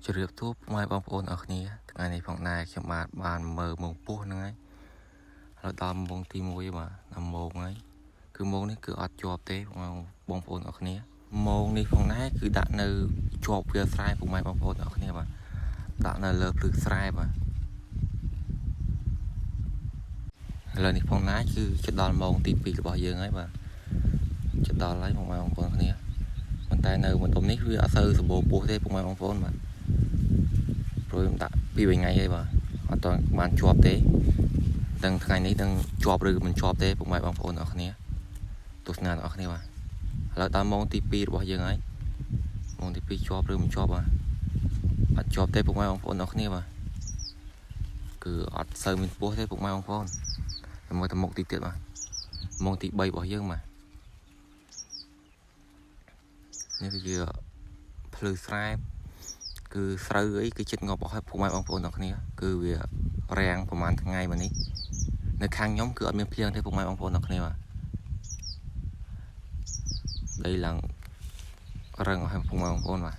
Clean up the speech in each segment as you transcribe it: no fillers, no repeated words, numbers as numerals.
ជម្រាបសួរពុកម៉ែបងប្អូនអរគ្នាថ្ងៃនេះផងដែរខ្ញុំបាទបានមើលមងពស់ហ្នឹងហើយឥឡូវដល់មងទី1បាទដល់មងហើយគឺមងនេះគឺអត់ជាប់ទេពុកម៉ែបងប្អូនអរគ្នាមងនេះផងដែរគឺដាក់នៅជាប់វាលស្រែពុកម៉ែបងប្អូនអរគ្នាបាទដាក់នៅលើភ្លឺស្រែបាទឥឡូវនេះផងដែរគឺជិតដល់ម៉ោងទី2របស់យើងហើយបាទជិតដល់ហើយពុកម៉ែបងប្អូនគ្នាប៉ុន្តែនៅបន្ទប់នេះវាអត់សូវសម្បូរពស់ទេពុកម៉ែបងប្អូនបាទ ព្រោះខ្ញុំដាក់ពីរបីថ្ងៃហើយបាទអត់ទាន់បានជាប់ទេទាំងថ្ងៃនេះទាំងជាប់ឬមិនជាប់ទេពុកម៉ែបងប្អូនអរគ្នាទស្សនាទាំងអស់គ្នាបាទឥឡូវដល់ម៉ោងទី2របស់យើងហើយម៉ោងទី2ជាប់ឬមិនជាប់បាទអត់ជាប់ទេពុកម៉ែបងប្អូនអរគ្នាបាទគឺអត់សូវមានពោះទេពុកម៉ែបងប្អូនតែមើលទៅមុខទីទៀតបាទម៉ោងទី3របស់យើងបាទនេះគឺជាភ្លឺស្រែ គឺស្រូវអីគឺចិត្តងាប់អស់ហើយពុកម៉ែបងប្អូនទាំងគ្នាគឺវារាំងប្រហែលថ្ងៃមកនេះនៅខាងខ្ញុំគឺអត់មានភ្លៀងទេពុកម៉ែបងប្អូនទាំងគ្នាបាទដីឡើងរឹងអស់ហើយពុកម៉ែបងប្អូនបាទ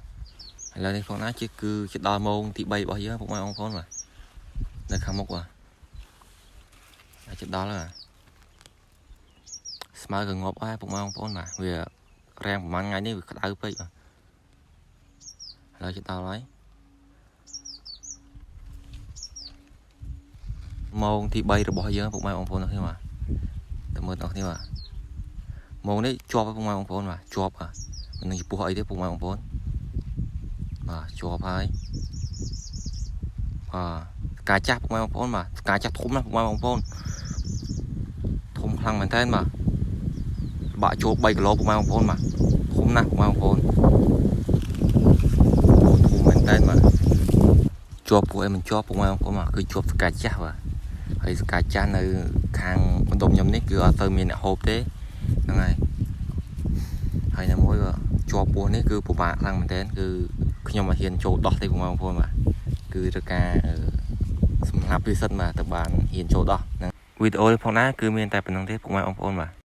ឥឡូវនេះផងណាជាគឺជាដល់ម៉ោងទី3របស់យើងពុកម៉ែបងប្អូនបាទនៅខាងមុខបាទអាចជិតដល់ហើយស្មៅក៏ងាប់អស់ហើយពុកម៉ែបងប្អូនបាទវារាំងប្រហែលថ្ងៃនេះវាក្តៅពេកបាទឥឡូវជិតដល់ហើយ ម៉ោងទី3របស់យើងពុកម៉ែបងប្អូនទាំងគ្នាបាទតែមើលទាំងគ្នាបាទម៉ោងនេះជាប់ហើយពុកម៉ែបងប្អូនបាទជាប់បាទមិននឹងចំពោះអីទេពុកម៉ែបងប្អូនបាទជាប់ហើយបាទការចាស់ពុកម៉ែបងប្អូនបាទការចាស់ធំណាស់ពុកម៉ែបងប្អូនធំខ្លាំងមែនតើបាទបាក់ចូល3គីឡូពុកម៉ែបងប្អូនបាទធំណាស់ពុកម៉ែបងប្អូនធំមែនតើបាទជាប់ពួកអីមិនជាប់ពុកម៉ែបងប្អូនបាទគឺជាប់ស្កាចាស់បាទ ហើយស្កាចាស់នៅខាងបន្ទប់ខ្ញុំនេះគឺអត់ទៅមានអ្នកហូបទេហ្នឹងហើយហើយនៅមួយក៏ជាប់ពោះនេះគឺពិបាកខ្លាំងមែនទែនគឺខ្ញុំអត់ហ៊ានចូលដោះទេបងប្អូនបាទគឺត្រូវការសម្រាប់ពិសិដ្ឋបាទទៅបានហ៊ានចូលដោះហ្នឹងវីដេអូនេះផងដែរគឺមានតែប៉ុណ្្នឹងទេពុកម៉ែបងប្អូនបាទ។